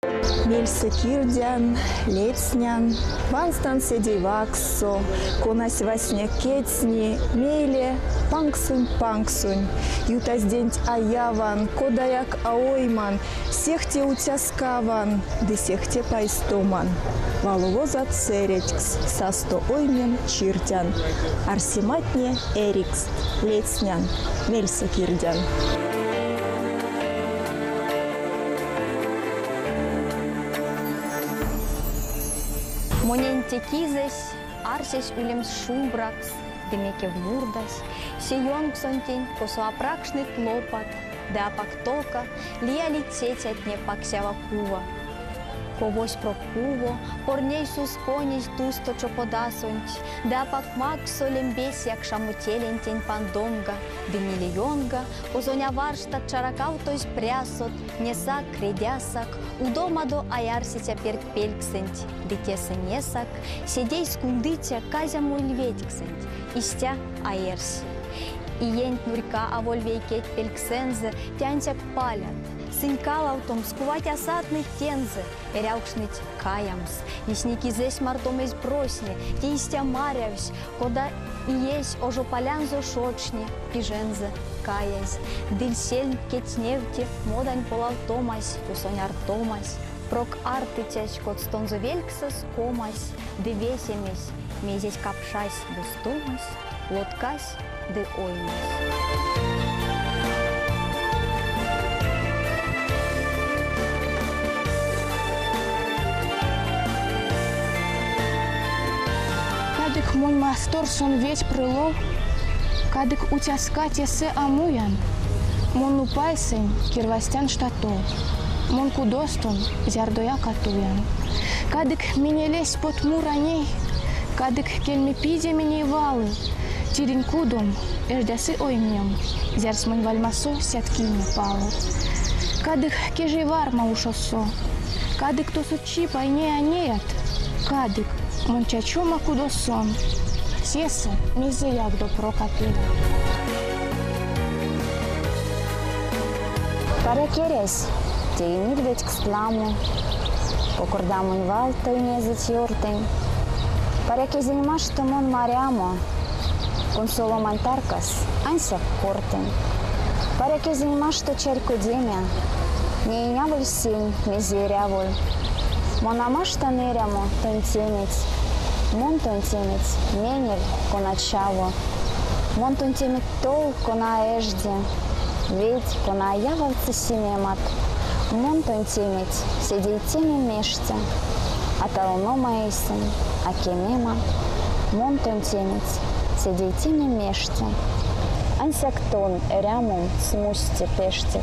Мельсэ кирдян, ледстнян, ванстан седей вакссо, конась васня кецни, мейле панксонь-панксонь. Ютазденть а яван, кодаяк а ойман, сехте уцяскаван ды сехте пайстоман. Валовозат сэредькс, састо оймем чиртян. Арсематне эрикст, ледстнян, мельсэ кирдян. Монень те кизэсь арсесь улемс шумбракс ды мекев мурдась се ёнксонтень, косо а пракшныть лопат ды апак тока лиялить цецятне паксява-кува. Ковось прок куво, порнезь сусконезь тусто чоподасонть ды апак максо лембесь якшамо телентень пандомга ды нилеёнга, козонь а варштат чаракавтозь прясот, несак, редясак, удомадо а ярсыця пертьпельксэнть, ды тесэ несак, седейс кундыця казямо ильведьксэнть, истя а эрси. Иенть нурька аволь вейкеть пельксэнзэ, те ансяк палят. Сынь калавтомс, кувать а сатныть тензэ, эрявкшныть каямс. Лисни кизэсь мартом эзь просне, те истя марявсь, кода иесь ожо палянзо шокшни, пижензэ каязь. Ды сельмть кецневти модань полавтомась, тюсонь артомась, прок артыцясь коцтонзо вельксэс комась, ды весемесь, мезесь капшась ды стувась, лоткась ды оймась. Кадык монь масторсон веть пры лов, Кадык уцяска тесэ а муян, Мон нупальсэнь кирвазтян штатол, Мон кудостон зярдояк а туян. Кадык менелесь потмура ней, Кадык кельме пиземе ней валы, Тиринь кудом, эждясы оймем, Зярс монь вальмасо сяткине палы. Кадык кежей варма ушосо, Кадык тосо чипайне а неят, Кадык мон чачома кудосон, Тесэ мезеяк допрок а пелят. Паряк эрясь, теинь ильведькст ламо, Покордамонь валт тейнезыть ёртынь. Паряк эзинь машто мон марямо, Кунсоломань таркас ансяк кортынь. Паряк эзинь машто чарькодеме, Неинь аволь сень, мезе эряволь. Мон а маштан эрямо тонтеметь, Мон тонтеметь, менель, кона чаво. Мон тонтеметь тол, кона а эжди, Ведь, кона а явавтсы симемат. Мон тонтеметь, седейтеме меште, А талнома эйсэнь, а кемема. Мон тонтеметь, седейтеме меште, Ансяк тон, эрямом, смустте пештик.